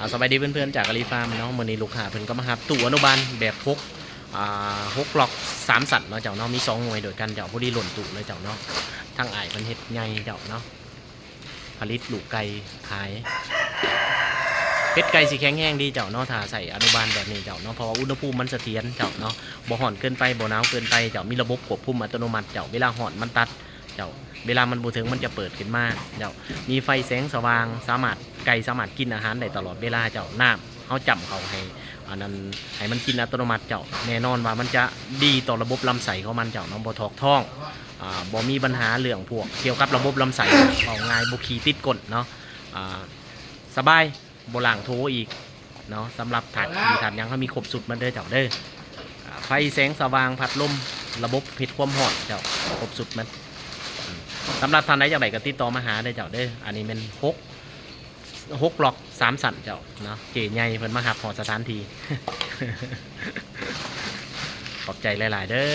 ອາ ສະບາຍດີເພື່ອນໆ ຈາກອາລີຟາມເນາະ. ມື້ນີ້ລູກຄ້າເພິ່ນກໍມາຮັບຕູ້ອະນຸບານແບບຫົກ ອາ ຫົກລັອກສາມຊັ້ນເນາະເຈົ້າເນາະ, ມີສອງໜ່ວຍດ້ວຍກັນເຈົ້າ. ພໍດີລົ້ນຕູ້ເລີຍເຈົ້າເນາະ, ທາງອ້າຍເພິ່ນເຮັດໃຫຍ່ເຈົ້າເນາະ, ຜະລິດລູກໄກ່ຂາຍ. ເປັດໄກ່ຊິແຂງແຮງດີເຈົ້າເນາະ ຖ້າໃຊ້ອະນຸບານແບບນີ້ເຈົ້າເນາະ, ເພາະວ່າອຸນຫະພູມມັນສະຖຽນເຈົ້າເນາະ, ບໍ່ຮ້ອນເກີນໄປ ບໍ່ໜາວເກີນໄປເຈົ້າ, ມີລະບົບຄວບຄຸມອັດຕະໂນມັດເຈົ້າ. ເວລາຮ້ອນມັນຕັດ ເຈົ້າ, ເວລາມັນບໍ່ເຖິງມັນຈະເປີດຂຶ້ນມາເຈົ້າ, ມີໄຟແສງສະຫວ່າງ, ສາມາດ ໄກ່ສາມາດກິນອາຫານໄດ້ຕະຫຼອດເວລາເຈົ້າ. ນ້ຳເຮົາຈ້ຳເຂົ້າໃຫ້ ອັນນັ້ນ ໃຫ້ມັນກິນອັດຕະໂນມັດເຈົ້າ. ແນ່ນອນວ່າມັນຈະດີຕໍ່ລະບົບລຳໄສ້ຂອງມັນເຈົ້າເນາະ, ບໍ່ຖອກທ້ອງ, ອາ ບໍ່ມີບັນຫາເລື່ອງພວກກ່ຽວກັບລະບົບລຳໄສ້, ເວົ້າງ່າຍບໍ່ຂີ້ຕິດກົ້ນເນາະ, ອາ ສະບາຍ ບໍ່ລ້າງໂຖອີກເນາະ. ສຳລັບທາດຂີ້ທາດຫຍັງ ເຮົາມີຄົບຊຸດໝົດເດີເຈົ້າເດີ. ອາ ໄຟແສງສະຫວ່າງ ພັດລົມ ລະບົບເຮັດຄວາມຮ້ອນເຈົ້າ ຄົບຊຸດໝົດ. ອາ ສຳລັບທ່ານໃດຢາກໄດ້ກໍຕິດຕໍ່ມາຫາເດີເຈົ້າເດີ. ອັນນີ້ແມ່ນຫົກ ຫົກລັອກສາມຊັ້ນເຈົ້າເນາະ, ເຈ້ໃຫຍ່ເພິ່ນມາຮັບຮອດສະຖານທີ່. ຂອບໃຈຫຼາຍໆເດີ.